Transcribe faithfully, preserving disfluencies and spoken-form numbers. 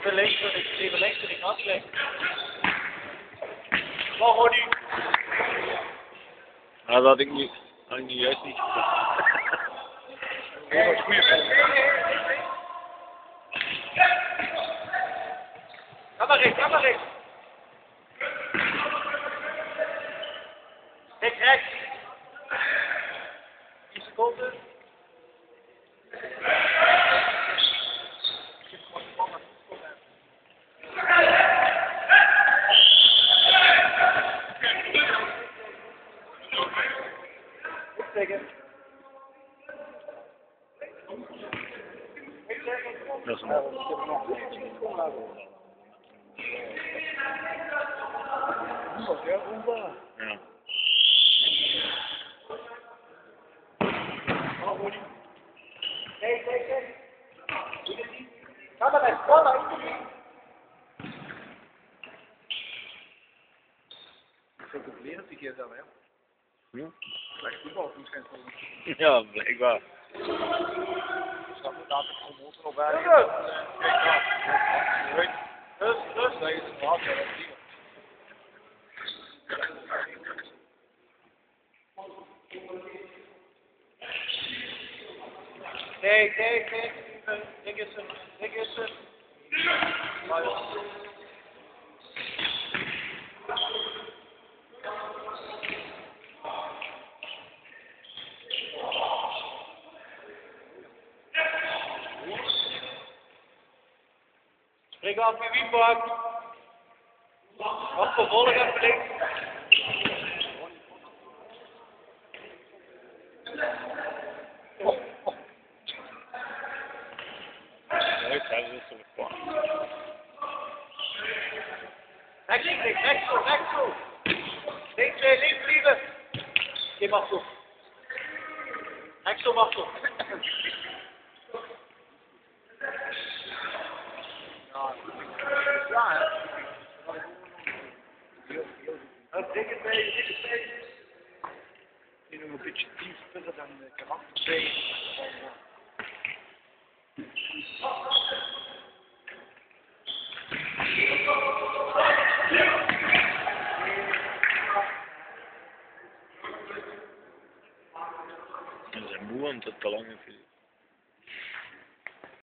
Even links, even links, ik afsluit. Waar hoort die? Ja, dat had ik niet, had ik niet juist niet gezegd. Goeie film. Ga maar rechts, ga maar rechts. Kijk rechts. Tien seconden. Dat is een Ja. Zo te verleden te geven dan, hè? Hm? Slecht voetbal, waarschijnlijk. Ja, blijkbaar. Dus dat moet daar de promotor op eigenlijk. Rust, rust. Dat is een water, hè. Kijk, kijk, kijk. Dik is het, dik is het. Spring af, wie wie pak. Wat vervolg en flink. Leuk, hè, dat is toch gewoon. Rechts, rechts, rechts zo, rechts zo. Links, eh, links blijven. Oké, mag zo. Rechts zo, mag zo. Ja, ja, hè. Dik het bij, dik het bij. Die nog een beetje diep verder dan de karakter. En zijn moe aan het te lang in